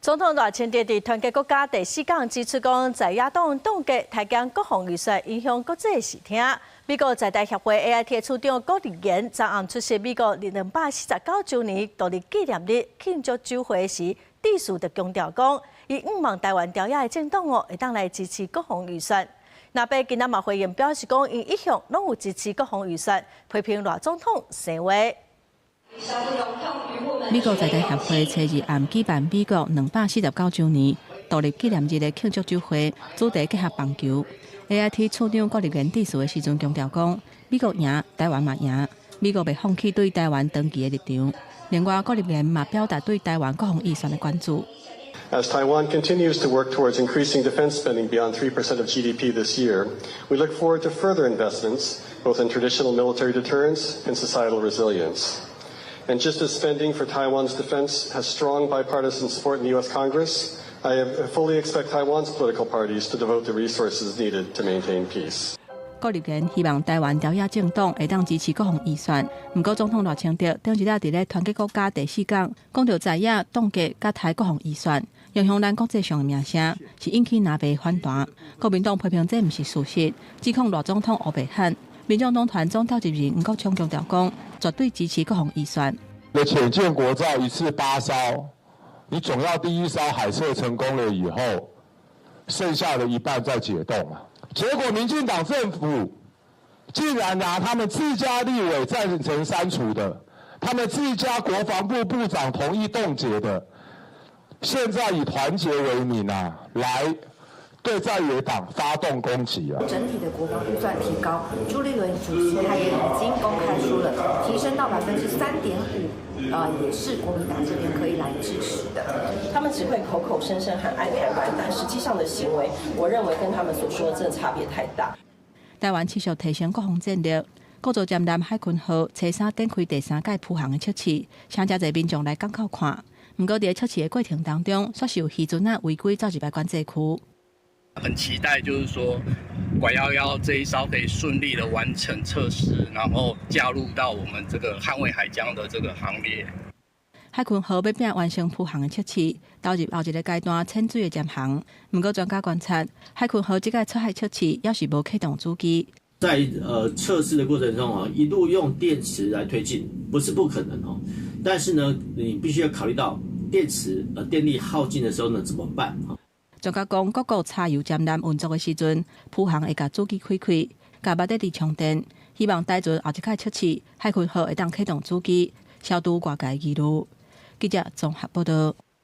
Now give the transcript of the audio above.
總統賴清德佇團結國家第四講指出，講在野黨凍結台江國防預算影響國際視聽。美國在台協會 AIT 處長郭立言昨暗出席美國249週年獨立紀念日慶祝酒會時，致辭就強調講，伊向望台灣朝野的政黨哦，會當來支持國防預算。藍白今仔嘛回應表示講，𪜶一向攏有支持國防預算，批評賴總統生話。美國在台協會初二暗舉辦美國249週年獨立紀念日的慶祝酒會，主題結合棒球。AIT 處長郭立言致辭的時陣強調講，美國贏，台灣嘛贏，美國袂放棄對台灣長期的立場。另外，郭立言嘛表達對台灣國防預算的關注。 As Taiwan continues to work towards increasing defense spending beyond 3% of GDP this year, we look forward to further investments, both in traditional military deterrence and societal resilience. And just as spending for Taiwan's defense has strong bipartisan support in the U.S. Congress, I fully expect Taiwan's political parties to devote the resources needed to maintain peace. 郭立言希望台灣朝野政黨會當支持國防預算。毋過總統賴清德頂一日佇咧團結國家第四講，講著在野凍結佮台國防預算，影響咱國際上的名聲，是引起藍白反彈。國民黨批評這毋是事實，指控賴總統烏白喊。民眾黨團總召集人黃國昌強調講，絕對支持國防預算。的潛艦國造一次八艘，你總要第一艘海測成功了以後，剩下的一半再解凍啊。結果民進黨政府竟然拿他們自家立委贊成刪除的，他們自家國防部部長同意凍結的，現在以團結為名啊，來對在野黨發動攻擊啊！整體的國防預算提高，朱立倫主席他也已經公開說了，提升到3.5%，也是國民黨這邊可以來支持的。他們只會口口聲聲喊愛台灣，但實際上的行為，我認為跟他們所說的真的差別太大。台灣持續提升國防戰力，國造潛艦海鯤號初三展開第三屆浮航的測試，請誠濟民眾來港口看。毋過佇測試的過程當中，煞是有漁船仔違規走入來管制區。很期待，就是說拐幺幺這一艘可以順利的完成測試，然後加入到我們這個捍衛海疆的這個行列。海鯤號欲拼完成浮航的測試，投入後一个階段淺水的潛航。毋過專家觀察，海鯤號這個出海測試猶是無啟動主機。在測試的過程中啊，一路用電池來推進，不是不可能哦。但是呢，你必須要考慮到電池電力耗盡的時候呢，怎麼辦？專家講，各國柴油潛艦運作的時陣，浮航會共主機開開，共馬達池充電。希望台船後一擺測試，海鯤號會當啟動主機，消除外界疑慮。記者綜合報道。